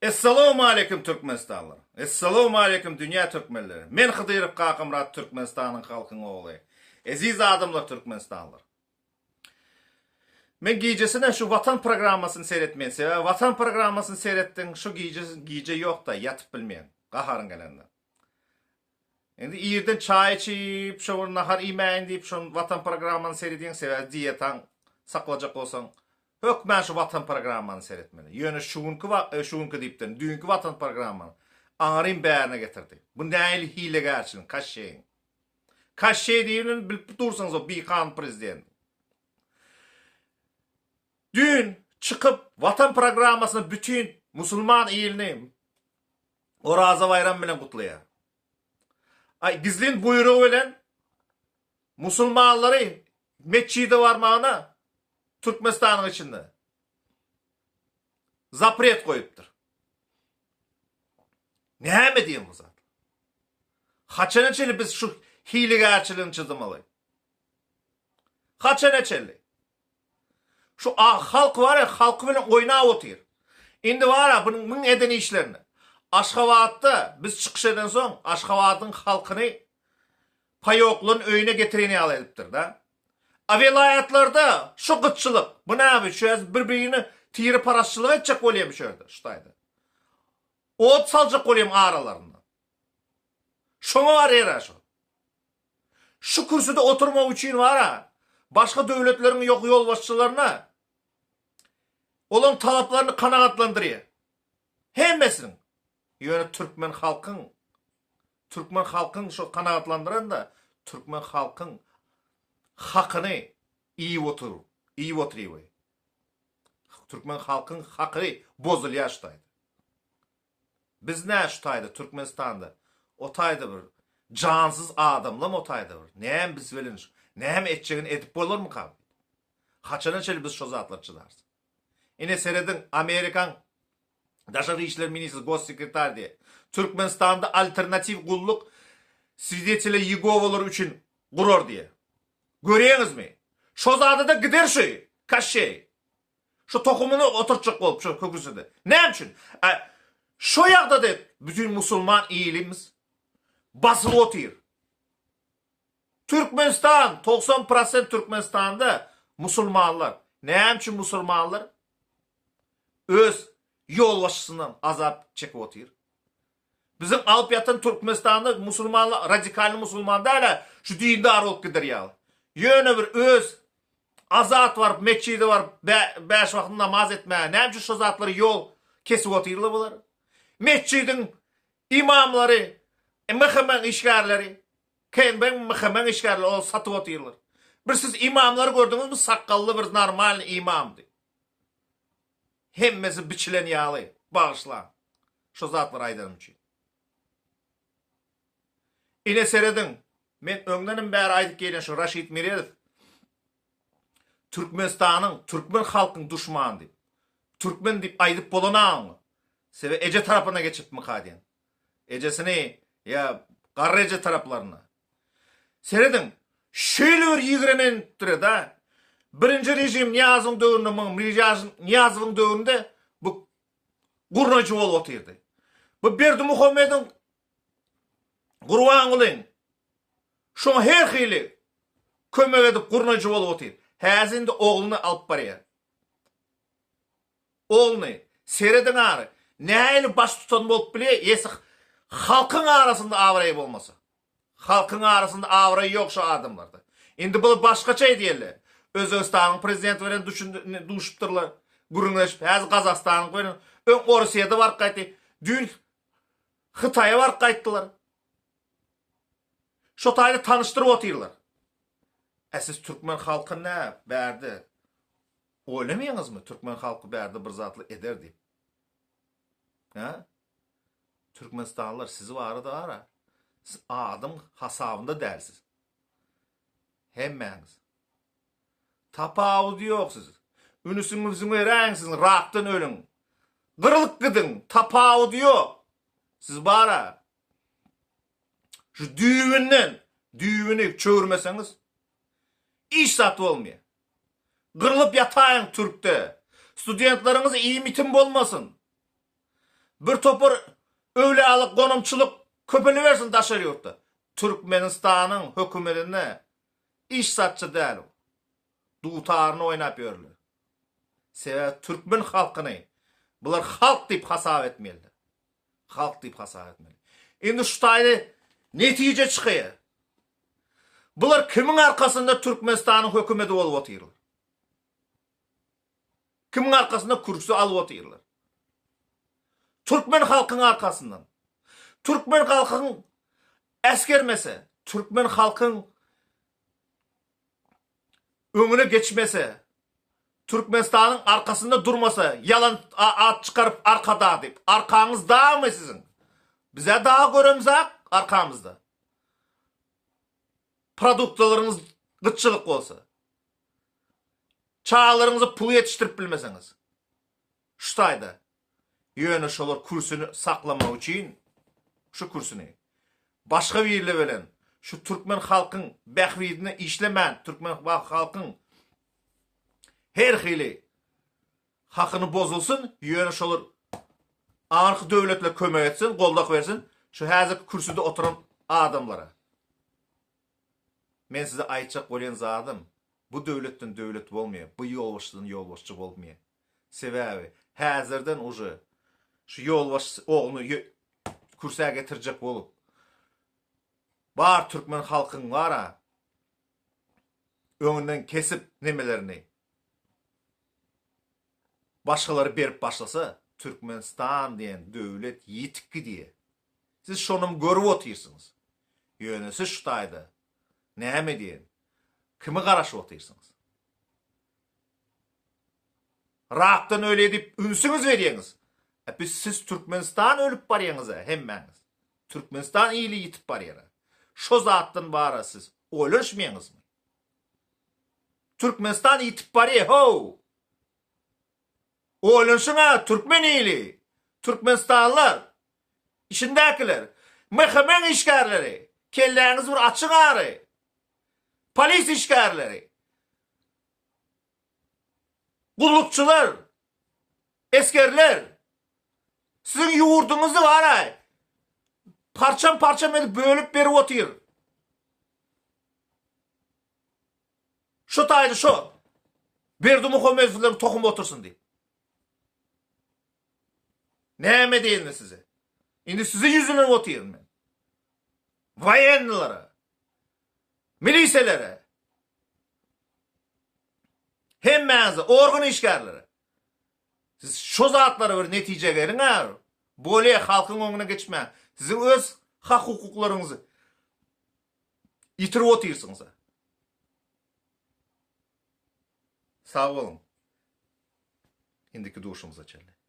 Essalawmaleýkim Türkmenistanlylar! Essalawmaleýkim dünýä türkmenleri! Men Hydyrow Kakamyrat Türkmenistanyň halkyň ogly. Eziz adamlar Türkmenistanlylar! Men gijesine şu Watan programmasyny seretmeýän sebäbi Watan programmasyny seretdiň şu gije gije ýokda ýatyp bilmeýäň gaharyň gelende. Indi irden çaý içip şo bir nahar iýmäýin diýip şo Watan programmany seredýäň sebäbi diýetaň saklajak bolsaň Hökmän şu Watan programmany seretmeli. Ýöne şu günki şu günki diýipdirin, düýnki Watan programmany aňaryn bärine getirdi. Bu nähili hilegärçilik, Kaşşeýiň. Kaşşeý diýibem bilip dursuňyz o bikanun prezident. Düýn çykyp Watan programmasyna bütin musulman ilini Oraza baýram bilen gutlaýar. Aý gizlin buýrugy bilen musulmanlary metjide barmagyna Türkmenistanyň içinde zapret goýupdyr. Näme diýen bu zat? Haçana çenli biz şu hilegärçiligiň çydamaly? Haçana çenli? Şu halk bar ya halky bilen oýnap otyr. Indi bar ya bunuň müň eden işlerini. Aşgabatda biz çykyş eden soň Aşgabadyň halkyny paýoklaryny öýüne getiren ýaly edipdir da. A welaýatlarda şu gytçylyk, bu näme şu ýerde bir birini tire parazçylyk etjek bolýamy şu ýerde, şu taýda. Ot saljak bolýamy aralarynda. Şoňa barýar şu. Şu kürsüde oturmak üçin bar-a, başga döwletleriň ýok ýolbaşçylaryna olaryň talaplaryny kanagatlandyrýar. Hemmesiniň. Ýöne türkmen halkyň türkmen halkyň şo kanagatlandyranda türkmen halkyň hakyny iýip otur, iýip oturyby. Türkmen halkyň haky bozulýar şu taýda. Biz nä şu taýda Türkmenistanda o taýda bir jansyz adamlam o taýda bir näme biz bilen näme etjegini edip bolarmyka? Haçana çenli biz şo zatlara çydarys? Ine serediň Amerikaň Daşary işler ministri gossekretar diýe Türkmenistanda alternatiw gulluk Swidetele Ýegowalar üçin gurar diýe. Görýäňizmi? Şo zada-da gider şu Kaşşeý. Şu tohumyny oturtjak bolup şu köküside. Näme üçin? Ä, şo ýagdada bütin musulman ilimiz basyp otyr. Türkmenistan, 90 prosent Türkmenistanda musulmanlar. Näme üçin musulmanlar öz ýolbaşçysyndan azap çekip otyr? Biziň alyp ýatan Türkmenistanda musulmanlar radikalny musulman däl-ä, şu dindar bolup gider ýaly. Ýöne bir öz azat baryp metjide baryp bäş wagt namaz etmäge näme üçin şo zatlary ýol kesip otyrlar bular? Metjidiň imamlary, MHM-iň işgärleri, KNB-iň MHM-iň işgärleri ol satyp otyrlar. Bir siz imamlary gördüňizmi sakgally bir normalny imamdy. Hemmesi biçilen ýaly, bagyşlaň şo zatlary aýdanym üçin. Ine serediň, men öňdenem bäri aýdyp gelýän şu Raşid Meredow Türkmenistanyň, türkmen halkyň duşmany diýip. Türkmen diýip aýdyp bolana oňa. Sebäbi eje tarapyna geçipmika diýen. Ejesini ýa garry eje taraplaryna. Serediň, şeýle bir ýigrenenipdir-de. Birinji režim Nyýazowyň döwründe muň Nyýazowyň döwründe bu gurnaýjy bolup otyrdy. Bu Berdimuhamediň Gurbangulyň şoňa her hili kömek edip gurnaýjy bolup otyr. Häzir indi ogluny alyp barýar. Ogluny, serediň ary, nähili baştutan bolup bilýär, ýesi halkyň arasynda abraýy bolmasa. Halkyň arasynda abraý ýok şu adamlarda. Indi bular başgaça edýärler. Özbegistanyň prezidenti bilen duşupdyrlar, gürrüňleşip, häzir Gazagystanyň bilen, öň Orsýede baryp gaýtdy, düýn Hytaýa baryp gaýtdylar. Şo taýda tanyşdyryp otyrlar. Ä siz türkmen halky nä bärde oýlamaýaňyzmy türkmen halky bärde bir zatlar eder diýip. Hä? Türkmenistanlylar sizi barada ara siz adam hasabynda dälsiz. Hemmäňiz. Tapawudy ýok siz. Ünüsiňizi beräýiň siziň rakdan ölüň. Gyrylyp gidiň tapawudy ýok. Siz bara şu düýbünden düýbüni çöwürmeseňiz hiç zat bolmaýar. Gyrylyp ýataýyň türkde. Studentleriňiz iýmitim bolmasyn. Bir topar öwlüýalyk gonamçylyk köpelibersin daşary ýurtda. Türkmenistanyň hökümetinde iş satçy däl. Dutaryny oýnap ýörler. Sebäbi türkmen halkyny bular halk diýip hasap etmelidir. Halk diýip hasap etmeli. Indi şu taýda netije çykaýar. Bular kimiň arkasynda Türkmenistanyň hökümeti bolup otyrlar? Kimiň arkasynda kürsi alyp otyrlar? Türkmen halkyň arkasyndan. Türkmen halkyň äsgermese, türkmen halkyň öňüne geçmese, Türkmenistanyň arkasynda durmasa, ýalan at çykaryp arkadag diýip, arkaňyz dagmy siziň? Bizä dag göremzak arkamyzda. Produktalaryňyz gytçylyk bolsa. Çagalaryňyza pul ýetişdirip bilmeseňiz. Şu taýda. Ýöne şolar kürsüni saklamak üçin şu kürsüni başga birle bilen şu türkmen halkyň bähbidine işlemän türkmen halkyň her hili hakyny bozulsyn ýöne şolar aňyrky döwletler kömek etsin goldak bersin şu häzirki kürsüde oturan adamlara. Men size aýtjak bolýan zadym bu döwletden döwlet bolmaýar bu ýolbaşçydan ýolbaşçy bolmaýar. Sebäbi häzirden uje şu ýolbaşçy ogluny kürsä getirjek bolup bar türkmen halkyň bara öňünden kesip nemelerini başgalary berip başlasa Türkmenistan diýen döwlet ýitip gidýär. Siz şonam görüp otyrsyňyz. Ýöne siz şu taýda näme diýen kimi garaşyp otyrsyňyz? Rakdan ölýä diýip ünsüňiz berýäňiz. A biz siz Türkmenistan ölüp barýaňyza hemmäňiz. Türkmenistan ili ýitip barýara. Şo zatdan bara siz oýlanşmaýaňyzmy? Türkmenistan ýitip barýa how! Oýlanşyň-a türkmen ili! Türkmenistanlylar! Içindäkiler! MHM-iň işgärleri! Kelläňizi bir açyň ary! Polis işgärleri! Gullukçylar, esgerler, siziň ýurduňyzy bar-aý, parçam-parçam edip bölüp berip otyr. Şu taýda şo Berdimuhamedowlaryň tohumy otursyn diýip. Näme diýende size? Indi size ýüzlenip otyryn men. Woýennylara, miliselere, Hemmäňize, organ işgärleri. Siz şo zatlara bir netije geliň-ä. Bolýa, halkyň öňüne geçmäň. Siziň öz hak-hukuklaryňyzy ýitirip otyrsyňyz. Sag boluň. Indiki duşumyza çenli.